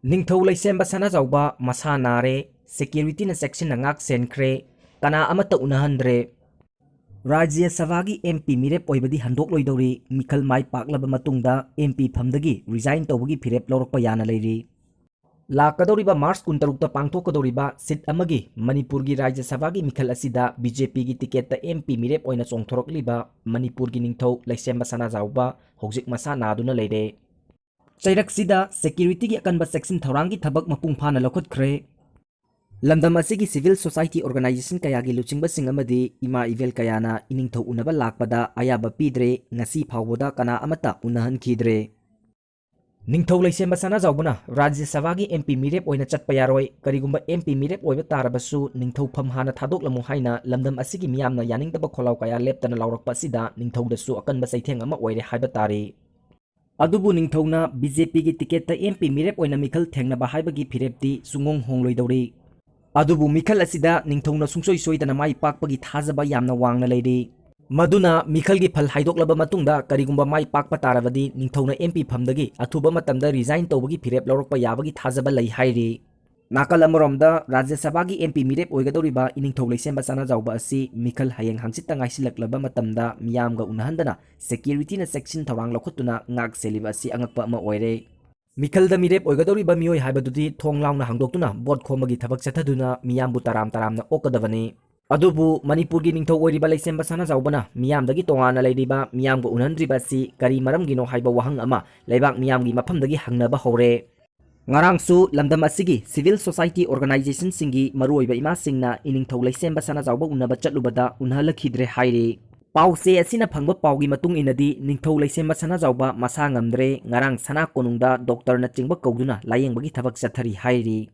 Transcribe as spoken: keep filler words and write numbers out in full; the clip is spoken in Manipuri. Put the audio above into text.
ꯅꯤꯡꯊꯧ ꯂꯩꯁꯦꯝꯕ ꯁꯅꯥꯖꯥꯎꯕ ꯃꯁꯥ ꯅꯥꯔꯦ, ꯁꯦꯀ꯭ꯌꯨꯔꯤꯇꯤꯅ ꯆꯦꯛꯁꯤꯟꯅ ꯉꯥꯛ ꯁꯦꯟꯈ꯭ꯔꯦ, ꯀꯅꯥ ꯑꯃꯠꯇ ꯎꯅꯍꯟꯗ꯭ꯔꯦ꯫ ꯔꯥꯖ꯭ꯌ ꯁꯚꯥꯒꯤ ꯑꯦꯝ ꯄꯤ ꯃꯤꯔꯦꯞ ꯑꯣꯏꯕꯗꯤ ꯍꯟꯗꯣꯛꯂꯣꯏꯗꯧꯔꯤ, ꯃꯤꯈꯜ ꯃꯥꯏ ꯄꯥꯛꯂꯕ ꯃꯇꯨꯡꯗ ꯑꯦꯝ ꯄꯤ ꯐꯝꯗꯒꯤ ꯔꯤꯖꯥꯏꯟ ꯇꯧꯕꯒꯤ ꯐꯤꯔꯦꯞ ꯂꯧꯔꯛꯄ ꯌꯥꯅ ꯂꯩꯔꯤ꯫ ꯂꯥꯛꯀꯗꯧꯔꯤꯕ ꯃꯥꯔꯆ ꯀꯨꯟꯇꯔꯨꯛꯇ ꯄꯥꯡꯊꯣꯛꯀꯗꯧꯔꯤꯕ ꯁꯤꯠ ꯑꯃꯒꯤ ꯃꯅꯤꯄꯨꯔꯒꯤ ꯔꯥꯖ꯭ꯌ ꯁꯚꯥꯒꯤ ꯃꯤꯈꯜ ꯑꯁꯤꯗ ꯕꯤ ꯖꯦ ꯄꯤꯒꯤ ꯇꯤꯀꯦꯠꯇ ꯑꯦꯝ ꯄꯤ ꯃꯤꯔꯦꯞ ꯑꯣꯏꯅ ꯆꯣꯡꯊꯣꯔꯛꯂꯤꯕ ꯃꯅꯤꯄꯨꯔꯒꯤ ꯅꯤꯡꯊꯧ ꯂꯩꯁꯦꯝꯕ ꯁꯅꯥꯖꯥꯎꯕ ꯍꯧꯖꯤꯛ ꯃꯁꯥ ꯅꯥꯗꯨꯅ ꯂꯩꯔꯦ꯫ ꯆꯩꯔꯛꯁꯤꯗ ꯁꯦꯀ꯭ꯌꯨꯔꯤꯇꯤꯒꯤ ꯑꯀꯟꯕ ꯆꯦꯛꯁꯤꯟ ꯊꯧꯔꯥꯡꯒꯤ ꯊꯕꯛ ꯃꯄꯨꯡ ꯐꯥꯅ ꯂꯧꯈꯠꯈ꯭ꯔꯦ꯫ ꯂꯝꯗꯝ ꯑꯁꯤꯒꯤ ꯁꯤꯚꯤꯜ ꯁꯣꯁꯥꯏꯇꯤ ꯑꯣꯔꯒꯅꯥꯏꯖꯦꯁꯟ ꯀꯌꯥꯒꯤ ꯂꯨꯆꯤꯡꯕꯁꯤꯡ ꯑꯃꯗꯤ ꯏꯃꯥ ꯏꯕꯦꯜ ꯀꯌꯥꯅ ꯏꯅꯤꯡꯊꯧ ꯎꯅꯕ ꯂꯥꯛꯄꯗ ꯑꯌꯥꯕ ꯄꯤꯗ꯭ꯔꯦ꯫ ꯉꯁꯤ ꯐꯥꯎꯕꯗ ꯀꯅꯥ ꯑꯃꯠꯇ ꯎꯅꯍꯟꯈꯤꯗ꯭ꯔꯦ꯫ ꯅꯤꯡꯊꯧ ꯂꯩꯁꯦꯝꯕ ꯁꯅꯥꯖꯥꯎꯕꯅ ꯔꯥꯖ꯭ꯌ ꯁꯚꯥꯒꯤ ꯑꯦꯝ ꯄꯤ ꯃꯤꯔꯦꯞ ꯑꯣꯏꯅ ꯆꯠꯄ ꯌꯥꯔꯣꯏ, ꯀꯔꯤꯒꯨꯝꯕ ꯑꯦꯝ ꯄꯤ ꯃꯤꯔꯦꯞ ꯑꯣꯏꯕ ꯇꯥꯔꯕꯁꯨ ꯅꯤꯡꯊꯧꯐꯝ ꯍꯥꯟꯅ ꯊꯥꯗꯣꯛꯂꯝꯃꯨ ꯍꯥꯏꯅ ꯂꯝꯗꯝ ꯑꯁꯤꯒꯤ ꯃꯤꯌꯥꯝꯅ ꯌꯥꯅꯤꯡꯗꯕ ꯈꯣꯜꯂꯥꯎ ꯀꯌꯥ ꯂꯦꯞꯇꯅ ꯂꯥꯎꯔꯛꯄ ꯑꯁꯤꯗ ꯅꯤꯡꯊꯧꯗꯁꯨ ꯑꯀꯟꯕ ꯆꯩꯊꯦꯡ ꯑꯃ ꯑꯣꯏꯔꯦ ꯍꯥꯏꯕ ꯇꯥꯔꯦ꯫ ꯑꯗꯨꯕꯨ ꯅꯤꯡꯊꯧꯅ ꯕꯤ ꯖꯦ ꯄꯤꯒꯤ ꯇꯤꯀꯦꯠꯇ ꯑꯦꯝ ꯄꯤ ꯃꯤꯔꯦꯞ ꯑꯣꯏꯅ ꯃꯤꯈꯜ ꯊꯦꯡꯅꯕ ꯍꯥꯏꯕꯒꯤ ꯐꯤꯔꯦꯞꯇꯤ ꯁꯨꯡꯑꯣꯡ ꯍꯣꯡꯂꯣꯏꯗꯧꯔꯤ꯫ ꯑꯗꯨꯕꯨ ꯃꯤꯈꯜ ꯑꯁꯤꯗ ꯅꯤꯡꯊꯧꯅ ꯁꯨꯡꯁꯣꯏ ꯁꯣꯏꯗꯅ ꯃꯥꯏ ꯄꯥꯛꯄꯒꯤ ꯊꯥꯖꯕ ꯌꯥꯝꯅ ꯋꯥꯡꯅ ꯂꯩꯔꯤ꯫ ꯃꯗꯨꯅ ꯃꯤꯈꯜꯒꯤ ꯐꯜ ꯍꯥꯏꯗꯣꯛꯂꯕ ꯃꯇꯨꯡꯗ ꯀꯔꯤꯒꯨꯝꯕ ꯃꯥꯏ ꯄꯥꯛꯄ ꯇꯥꯔꯕꯗꯤ ꯅꯤꯡꯊꯧꯅ ꯑꯦꯝ ꯄꯤ ꯐꯝꯗꯒꯤ ꯑꯊꯨꯕ ꯃꯇꯝꯗ ꯔꯤꯖꯥꯏꯟ ꯇꯧꯕꯒꯤ ꯐꯤꯔꯦꯞ ꯂꯧꯔꯛꯄ ꯌꯥꯕꯒꯤ ꯊꯥꯖꯕ ꯂꯩ ꯍꯥꯏꯔꯤ꯫ ꯅꯥꯀꯜ ꯑꯃꯔꯣꯝꯗ ꯔꯥꯖ꯭ꯌ ꯁꯚꯥꯒꯤ ꯑꯦꯝ ꯄꯤ ꯃꯤꯔꯦꯞ ꯑꯣꯏꯒꯗꯧꯔꯤꯕ ꯏꯅꯤꯡꯊꯧ ꯂꯩꯁꯦꯝꯕ ꯁꯅꯥꯖꯥꯎꯕ ꯑꯁꯤ ꯃꯤꯈꯜ ꯍꯌꯦꯡ ꯍꯪꯆꯤꯠꯇ ꯉꯥꯏꯁꯤꯜꯂꯛꯂꯕ ꯃꯇꯝꯗ ꯃꯤꯌꯥꯝꯒ ꯎꯅꯍꯟꯗꯅ ꯁꯦꯀ꯭ꯌꯨꯔꯤꯇꯤꯅ ꯆꯦꯛꯁꯤꯟ ꯊꯧꯔꯥꯡ ꯂꯧꯈꯠꯇꯨꯅ ꯉꯥꯛ ꯁꯦꯜꯂꯤꯕ ꯑꯁꯤ ꯑꯉꯛꯄ ꯑꯃ ꯑꯣꯏꯔꯦ꯫ ꯃꯤꯈꯜꯗ ꯃꯤꯔꯦꯞ ꯑꯣꯏꯒꯗꯧꯔꯤꯕ ꯃꯤꯑꯣꯏ ꯍꯥꯏꯕꯗꯨꯗꯤ ꯊꯣꯡ ꯂꯥꯎꯅ ꯍꯥꯡꯗꯣꯛꯇꯨꯅ ꯚꯣꯠ ꯈꯣꯝꯕꯒꯤ ꯊꯕꯛ ꯆꯠꯊꯗꯨꯅ ꯃꯤꯌꯥꯝꯕꯨ ꯇꯔꯥꯝ ꯇꯔꯥꯝꯅ ꯑꯣꯛꯀꯗꯕꯅꯤ꯫ ꯑꯗꯨꯕꯨ ꯃꯅꯤꯄꯨꯔꯒꯤ ꯅꯤꯡꯊꯧ ꯑꯣꯏꯔꯤꯕ ꯂꯩꯁꯦꯝꯕ ꯁꯅꯥꯖꯥꯎꯕꯅ ꯃꯤꯌꯥꯝꯗꯒꯤ ꯇꯣꯉꯥꯟꯅ ꯂꯩꯔꯤꯕ, ꯃꯤꯌꯥꯝꯒ ꯎꯅꯍꯟꯗ꯭ꯔꯤꯕ ꯑꯁꯤ ꯀꯔꯤ ꯃꯔꯝꯒꯤꯅꯣ ꯍꯥꯏꯕ ꯋꯥꯍꯪ ꯑꯃ ꯂꯩꯕꯥꯛ ꯃꯤꯌꯥꯝꯒꯤ ꯃꯐꯝꯗꯒꯤ ꯍꯪꯅꯕ ꯍꯧꯔꯦ꯫ ꯉꯔꯥꯡꯁꯨ ꯂꯝꯗꯝ ꯑꯁꯤꯒꯤ ꯁꯤꯚꯤꯜ ꯁꯣꯁꯥꯏꯇꯤ ꯑꯣꯔꯒꯅꯥꯏꯖꯦꯁꯟꯁꯤꯡꯒꯤ ꯃꯔꯨꯑꯣꯏꯕ ꯏꯃꯥꯁꯤꯡꯅ ꯏꯅꯤꯡꯊꯧ ꯂꯩꯁꯦꯝꯕ ꯁꯅꯥꯖꯥꯎꯕ ꯎꯅꯕ ꯆꯠꯂꯨꯕꯗ ꯎꯅꯍꯜꯂꯛꯈꯤꯗ꯭ꯔꯦ ꯍꯥꯏꯔꯤ꯫ ꯄꯥꯎꯆꯦ ꯑꯁꯤꯅ ꯐꯪꯕ ꯄꯥꯎꯒꯤ ꯃꯇꯨꯡ ꯏꯟꯅꯗꯤ ꯅꯤꯡꯊꯧ ꯂꯩꯁꯦꯝꯕ ꯁꯅꯥꯖꯥꯎꯕ ꯃꯁꯥ ꯉꯝꯗ꯭ꯔꯦ, ꯉꯔꯥꯡ ꯁꯅꯥ ꯀꯣꯅꯨꯡꯗ ꯗꯣꯛꯇꯔꯅꯆꯤꯡꯕ ꯀꯧꯗꯨꯅ ꯂꯥꯌꯦꯡꯕꯒꯤ ꯊꯕꯛ ꯆꯠꯊꯔꯤ ꯍꯥꯏꯔꯤ꯫